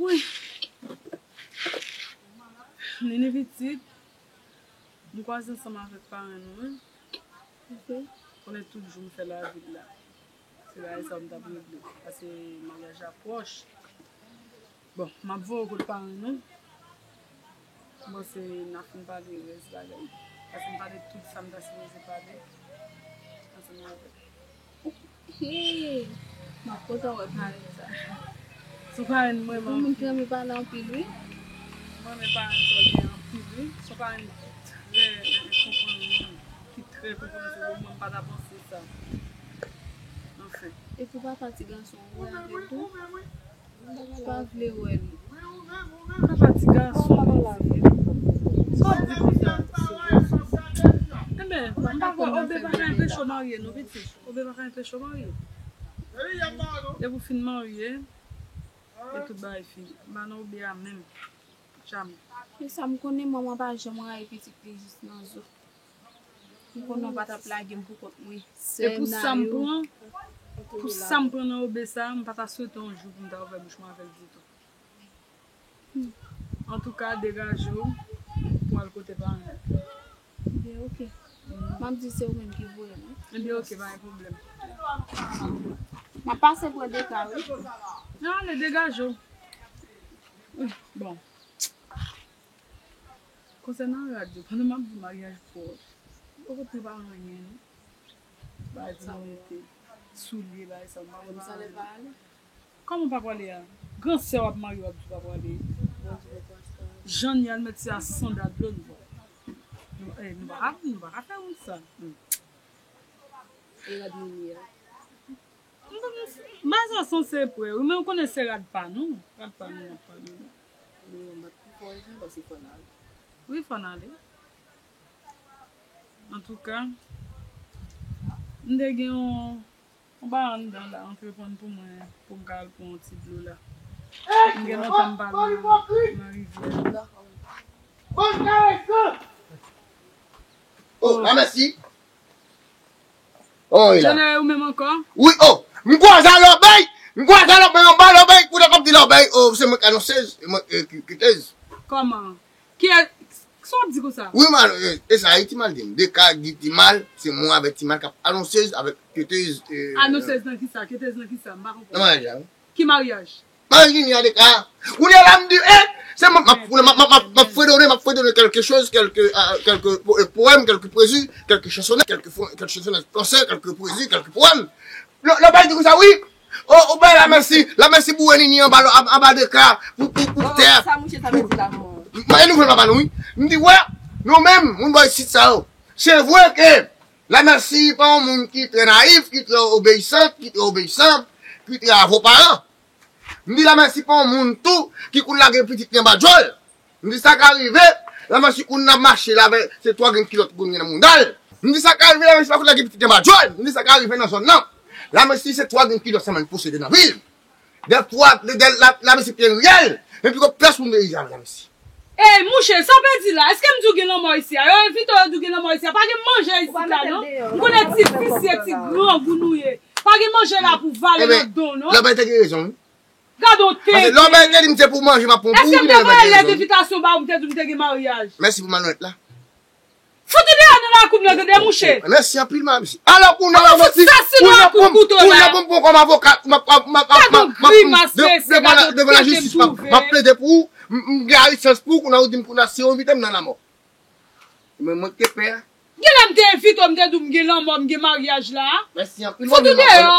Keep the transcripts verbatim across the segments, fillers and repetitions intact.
Wi. Nini pitit, m kwaze ansanm avèk paran nou, wi. Ok. Konnen tout jou m fè lavil la. Se bagay sa m t ap regle. Paske maryaj la pwòch. Bon, m ap voye w kot paran nou. M panse n a fin pale rès bagay. Paske m pale tout sa m ta sipoze pale ansanm avè w. Hey, m ap kontan wè paran sa. Se yon paran mwen renmen anpil. Yon moun ki renmen pale anpil, wi. Mwen renmen paran sa w gen anpil, wi. Se yon paran ki trè, eh, konprann moun, ki trè konprann moun. Mwen, m pa ta panse sa. Anfen. Epi papa ti gason, ou wè avè l tou? M pa vle wè l. Papa ti gason, Lizzie. Sa w di konsa? Enben, m pa kwè Obe pa ka enpeche w marye, non, pitit. Obe pa ka enpeche w marye. Depi w fin marye, e tout bagay fini. M pa nan Obe a menm. Jamè. E sa m konnen, manman pa janm rayi pitit li jis nan zo. M konnen w pa t ap lage m pou kont mwen. E pou sa m pran, pou sa m pran nan Obe sa, m pa ta swete yon jou pou m ta ouvè bouch mwen avè l ditou. Antouka, degaje w pou al kote paran w. Ebyen, ok. M ap di se ou menm ki voye m, wi. Ebyen, ok, pa gen pwoblèm. M ap pase pran de ka, wi. Nan, ale, degaje w. Wi, bon. Konsènan rad yo, pandan m ap di maryaj pwòch, m poko prepare anyen, non. Bagay pou mwen mete, soulye, bagay sa, m pa prepare anyen. Kòman w pa prale a? Gran sè w ap marye, w ap di w pa prale. Jan n ye a, l mèt se a san dola dlo nou pran. Nou, eh, nou pa ka, nou pa ka fè wout sa. Hmm. E rad Nini a? M pa konn, bagay sa sanse prè, wi, men ou konnen se rad pa nou. Rad pa nou, rad pa nou. Wi, fò n ale. Antouka, m te gen yon, yon bagay anndan la, antrepann pou mwen, pou m ka al pran yon ti dlo la. M gen lontan m pa nan, nan rivyè. Bann karese! Oh, la mèsi. Oh, wi la. Jan ou menm ankò? Wi, oh. M kwaze a lòbèy. M kwaze a lòbèy anba lòbèy. Kounye a k ap di lòbèy. Oh, se mwen k anonsez. E mwen, eh, ki, ki tez. Kòman? Ki, sa w ap di konsa? Wi, man, eh, e sa, e Timal di m. De ka di Timal, se mwen avèk Timal k ap anonsez avèk ki tez, eh, anonsez nan ki sa? Ki tez nan ki sa? M pa konprann. Nan maryaj la, wi. Ki maryaj? Maryaj Nini a de ka. Kounye a la m di, eh, se mwen, m ap, m ap, m ap, m ap, m ap fredone, m ap fredone quelque chose, quelque, euh, quelque po-, euh, poème, quelque poésie, quelque chansonnette, quelque fo-, quelque chansonnette français, quelque poésie, quelque poème. Lò, lò, pa di konsa, wi. Oh, oh, ben, la mèsi, la mèsi pou Nini anba, anba, anba de ka, pou, pou, pou tè. Sa mouche sa vle di la, non? Mwen, e nouvèl papa nou, wi. M di, wè, nou menm, moun bò isit sa yo. Se vre ke la mèsi pa yon moun ki trè nayif, ki trè obeyisant, ki trè obeyisan, ki trè avò paran. M di la mèsi pa yon moun tou ki konn lage pitit li anba djòl. M di sa ka rive, la mèsi konn ap mache la avè se twa grenn kilòt konn gen nan mouda l. M di sa ka rive, la mèsi pa konn lage pitit li anba djòl. M di sa ka rive nan zòn nan. La mèsi se twa grenn kilòt sèlman li posede nan vi l. Dèfwa, de, de, la, la mèsi pye riyèl. Epi gon plas moun de izan la mèsi. Ey, mouche, sa w pè di la? Èske m di w gen lanmò isi a? Yo envite w, yo di w gen lanmò isi a. Pa gen manje isi la, non? M konnen ti visye, ti grangou nou ye. Pa gen manje la pou vale nan don, non? Lòbèy te gen rezon, wi. Gade yon tenten. Paske lòbèy te di m se pou manje, m ap pran pou ou, men lòbèy te gen rezon. Èske m te voye lèt envitasyon ba ou, m te di w m te gen maryaj? Mèsi pou malonèt la. Fout ou deyò nan lakou m nan, tande, mouche. Mèsi anpil, ma mèsi. Alò, kounye a, mèsi. Kounye a, pou m pran kòm avoka, m ap, m ap, m ap, m ap, m ap, devan, devan la, devan lajistis, m ap, m ap plede pou ou, m, m gen ayisans pou ou, kounye a, ou di m, kounye a, si yo envite m nan lanmò. Mwen, mwen ki te pè a. Genlè m te envite w, m te di w m gen lanmò, m gen maryaj la. Mèsi anpil, mwen,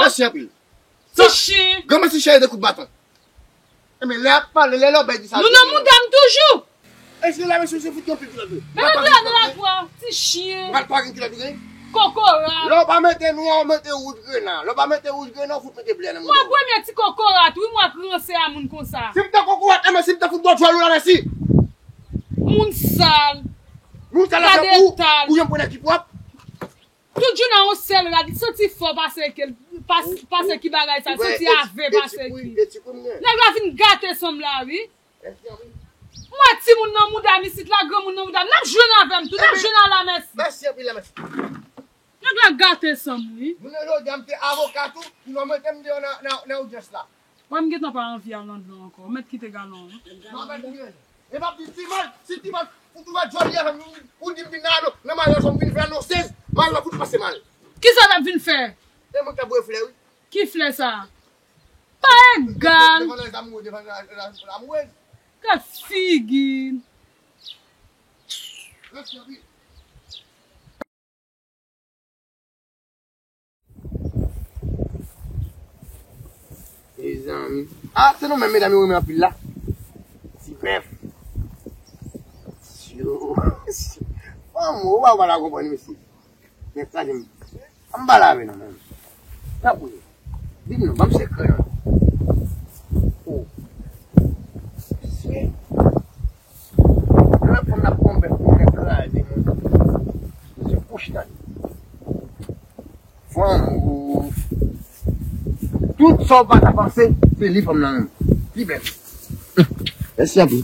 mèsi anpil. Ti chen. Granmèsi chen de kout baton. Enben, lè ap pale, lè lòbèy di sa. Nou nan mouda m toujou. Èske la mèsi se fout yon pil kilòt vre? Men nou deyò nan lakou a, ti chen. Pral pa gen kilòt vre? Kokorat. Lè w pa mete nwa, w mete wouj grenan. Lè w pa mete wouj grenan, w fout mete ble nan mouda w. Mwen premye ti kokorat, wi, mwen ak ranse a moun konsa. Si m te kokorat, enben si m te fout bò djòl ou la mèsi. Moun sal. Moun sal la fè ou, ou yon pwennè ki pwòp. Tout jounen yon sèl rad, li santi fò pase ke l, pas-, pase ki bagay sa, li santi ave pase ki. Nèg la vin gate sanm la, wi. M wè timoun nan mouda m isit la, granmoun nan mouda m, n ap jwenn avè m tou, n ap jwenn a lamèsi. Mèsi anpil, lamèsi. Nèg la gate sanm, wi. Moun nan jodi a m te avoka tou, pou nou mete m deyò nan, nan, nan odyans la. Wè m gentan pa anvi al nan dlo ankò. Ou mèt kite galon an. Mwen mèt kite. E m ap di Timal, si Timal, ou tou mèt jodi a, ou di m vin nan, nan maryaj, ou vin fè anonsez, maryaj la fout pase mal. Kisa l ap vin fè? E mwen k t ap voye flè, wi. Ki flè sa? Pa egal. Devan lè zamou, devan la, la, lamourez. Gad figi l. Mèsi anpil. Mezanmi. Ah, se nou menm, medam, yo renmen anpil la. Ti bèf. Yo. Fanm, ou pa, ou pa la konprann, mesye. Men kraze m. An m pale avè nou menm. Tanpri. Di m non, ban m sekrè non. Oh. Mesye. Lè fanm nan pran bèf pou nèg kraze moun. Mesye kouch tande. Fanm ou. Tout sa w pa ta panse, se li fanm nan menm. Li bèl. Mèsi anpil.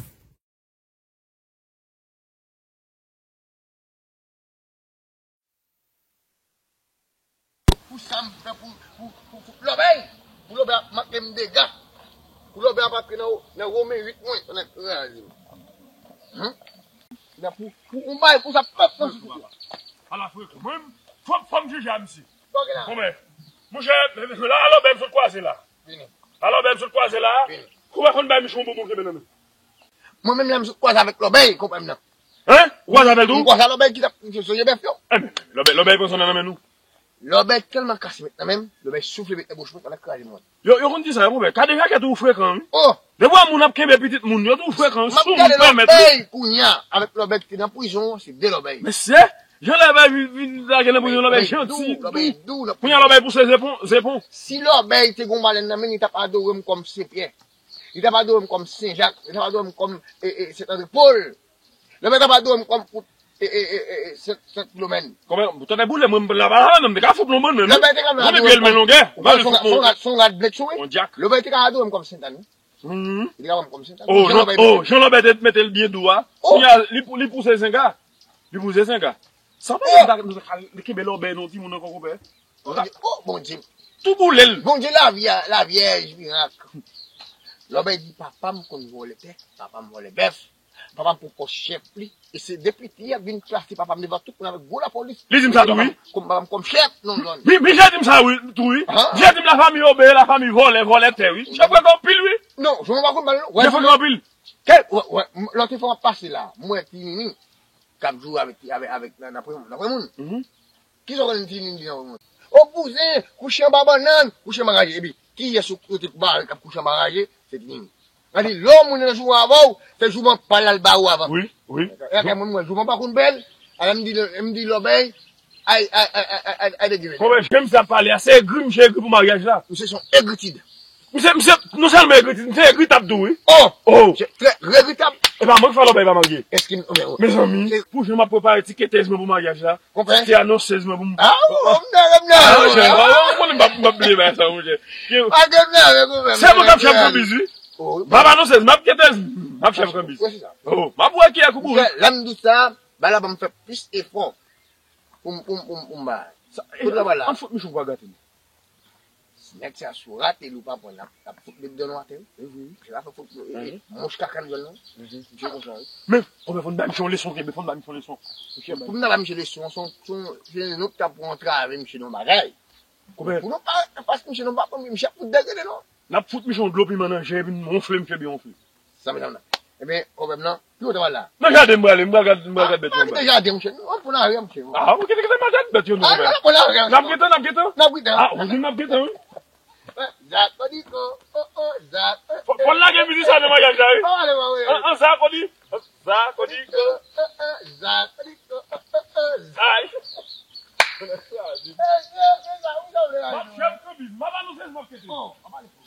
Pou sa m fè pou, pou, pou, pou lòbèy. Pou lòbèy ap manke m dega. Pou lòbèy ap antre nan, nan women uit mwen, nan kraze m. Hum? Nan pou, pou, pou bay, pou sa pèp nan sou. Ala frekan. Mwen, fò, fò m jije a misye. Konbyen? Monchè, la, lòbèy m sot kwaze la. Vini. Alò, bèl sot kwaze la. Wi. Kouwè konn bay misye yon bonbon kenbe nan men. Mwen menm la, m sot kwaze avèk lòbèy, konpè m nan. Hein? Ou kwaze avè l tou? M kwaze lòbèy ki t ap sonje bèf yo. Enben, lòbèy, lòbèy pran sa nan men nou. Lòbèy tèlman kase met nan men m, lòbèy soufle met nan bouch mwen, pandan kraze mwen. Yo, yo konn di sa, yo konpè. Gade jakèt ou frekan, wi. Oh! Depi wè moun ap kenbe pitit moun, yo tou frekan, sou moun pèmèt, wi. M ap gade lòbèy kounye a, avèk lòbèy ki te nan prizon, se de lòbèy. Mesye, jan lòbèy vin, vin lage nan prizon, lòbèy janti, dou, lòbèy dou. Kounye a lòbèy pouse zepon, zepon. Si lòbèy te gon balèn nan men, li t ap adore m kòm Sen Pyè. Li t ap adore m kòm Sen Jak. Li t ap adore m kòm, e, e, Sent Andre Pòl. Lòbèy t ap adore m kòm, e, e, e, e, e, Sent, Sent Filomèn. Kòman, tande boule, mwen, m la pa la, non, m te ka fout lon bann, men. Lòbèy te ka adore m kòm, men longè, ou pa vle fout lon. Son rad, son rad blèk sou, wi. Lòbèy te ka adore m kòm Sent Ann. Mhm. Li te ka wè m kòm Sent Ann. Oh, jan lòbèy te mete l byen dou a. Oh! Kounye a, li pou, li pouse zenga. Li pouse zenga. Sa pa gen nou ta, nou ta ka kenbe lòbèy nan timoun ankò, konpè. Oh, Bondye. Tou boule l. Bondye lavi a, lavyèj, mirak. Lòbèy di, papa m konn vòlè tè, papa m vòlè bèf. Papa m poko chèf li. E se de piti a vin plase papa m devan tout moun avèk gwo lapolis. Li di m sa tou, wi. Kòm papa m kòm chèf nan zòn. Wi, misye di m sa, wi, tou, wi. Misye di m lafanmi Obe, lafanmi vòlè, vòlè tè, wi. Misye frekan anpil, wi. Non, jan w pa konn pale, non. Misye frekan anpil. Kè, wè, wè, lòt enfo ap pase la. M wè Tinini k ap joure avèk, avèk, avèk, nan, nan pran, nan pran moun. Mhm. Kisa w konnen Tinini di nan pran moun? O bouzen, kouche anba bannann, kouche anba raje. Epi, kiyès ou kote kouba k ap kouche anba raje? Se Tinini. Gade, lè yon moun nan jouman avè w, se jouman pa l al ba ou avan. Wi, wi. E akè mwen, mwen, jouman pa konn bèl. Alò m di, m di lòbèy, ay, ay, ay, ay, ay, ay, degre. Konbyen jan misye ap pale a, se egri, misye egri pou maryaj la. Misye se yon egritid. Misye, misye, non sèlman egritid, misye egritab tou, wi. Oh! Oh! Se trè regretab. E pa mwen ki fè lòbèy pa marye. Èske m, mezanmi, pou jan m ap prepare ti ketèz mwen pou maryaj la. Konpè. Ti anonsèz mwen pou m. Ah, oh, oh, m nan, m nan, ah, monchè, oh, oh, oh, mwen, m p ap, m p ap bliye bagay sa, monchè. Pa gen nan, men, konpè, se mwen k ap chèf kanbiz, wi. Oh, m ap anonsèz, m ap ketèz, m ap chèf kanbiz. Wè, se sa. Oh, m ap wè kiyès ki pou. Monchè, lè m di sa, bagay la ban m fè plis efò pou m, pou m, pou m, pou m ba. Sa, e, tout travay la. An fout michou pa gate m. Si nèg sa sou rate li ou pa pran, l ap, l ap fout met dan nou atè, wi. Mhm. Se pa fè fout, e, e, mouch kaka nan zòn nan. Mhm. Misye konsa, wi. Men, konbyen fò n ba misye yon leson, kenbe, fò n ba misye yon leson. Misye, pou m ta ba misye leson, se yon, se yon, se yon nonm k ap antrave misye nan bagay. Konbyen? Pou nou pa, paske misye nou pa konn, misye ap fout degrede, non. N ap fout misye yon dlo piman nan je, epi n wonfle misye byen wonfle. Sa, medam nan. Ebyen, pwoblèm nan, pi w ta pral la. Nan jaden m prale, m pral gad, m pral gad bèt yo anba. Kite jaden, monchè. Nou pran larè, monchè. Ah, kite, kite, m al gad bèt yo, non, konpè. N ap gentan, n ap gentan. N ap gentan. Ah, ou di n ap gentan, wi. Zakodiko, oh, oh, Zakodiko. Fò, fò n lage mizik sa nan maryaj la, wi. Oh, ale, ale. An, an, Zakodi-, Zakodiko, oh, oh, Zakodiko, oh, oh, Zakodiko. Ay. M ap chèf kanbiz, m ap anonsèz, m ap kete. Oh, m ap ale.